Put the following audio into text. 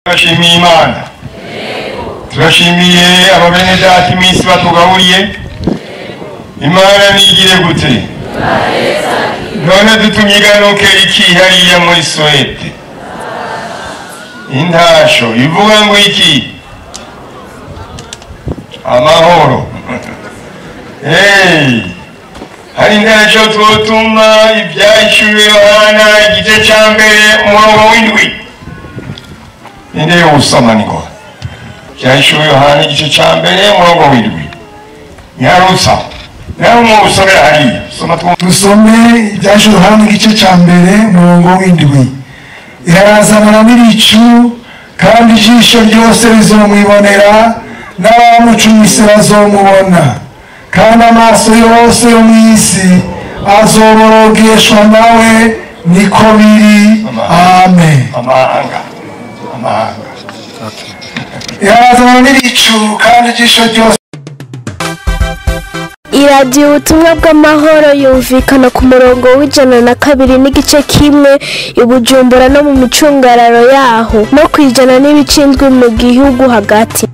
Turashimiye Imana, turashimiye aba bene data iminsi batugaburiye. Imana nigire gute? None dutumye iganuke iki hariya muri Suwede? Intasho ivuga ngo iki? Amahoro. Hey, hari intasho twotuma. Ibyahishuriwe Yohana igice cya mbere, umurongo w'indwi. Ninde yowusoma? Niko Byahishuriwe Yohana igice cya mbere, umurongo w'indwi. Nyarutsa nawe muwusomera hariya, soma twumve. Dusome Ibyahishuwe Yohana igice cya mbere, umurongo w'indwi. Irazanana n'ibicu, kandi ijisho ryose rizomwibonera, n'abamucumise bazomubona, kandi amaso yose yo mu isi azoborogeshwa nawe. Niko biri, amen. Amahanga, amahanga. Irazanana n'ibicu, kandi ijisho ryose. Iradiyo Ubutumwa bw'Amahoro yumvikana ku murongo w'102.1 i Bujumbura no mu micungararo yaho, no ku 100.7 mu gihugu hagati.